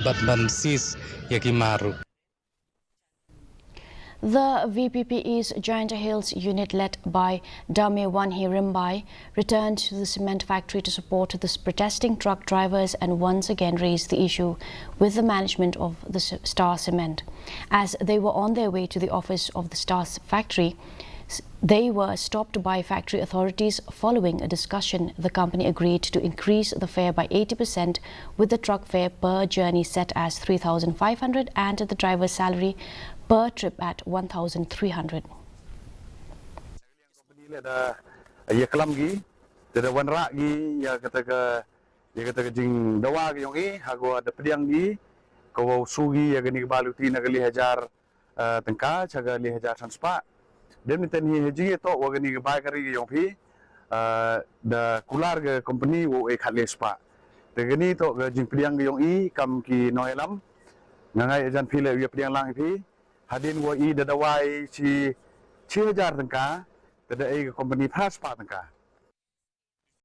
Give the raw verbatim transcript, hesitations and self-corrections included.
bad ban seize ya ki maru. The V P P E's Jaintia Hills unit, led by Dame Wanhi Rimbai, returned to the cement factory to support the protesting truck drivers and once again raised the issue with the management of the S-, Star Cement. As they were on their way to the office of the Star s-, factory, s-, they were stopped by factory authorities. Following a discussion, the company agreed to increase the fare by eighty percent, with the truck fare per journey set as three thousand five hundred and the driver's salary per trip at one thousand three hundred. Company le da ya klam ki, da, da wanrah ki ya kata ka, ya kata ka jingdawa ka yong i, ha ka wa da pdiang ki, ka wa u su ki ya kani ka bai luti na ka le hajar, eh, tyngka cha ka le hajar san spah. Dem ni ten hi ha jingtoh wa kani ka bai kari ka yong phi, eh, da kular ka company wa e khatle spah. Te kani toh ka jingpdiang ka yong i kam ki nongyalam. Nga ngai ajan phi le u ya pdiang lang i phi. Hadien wa i da dawa i chi, chi hajar tyngka, te da e ka company phra spah tyngka.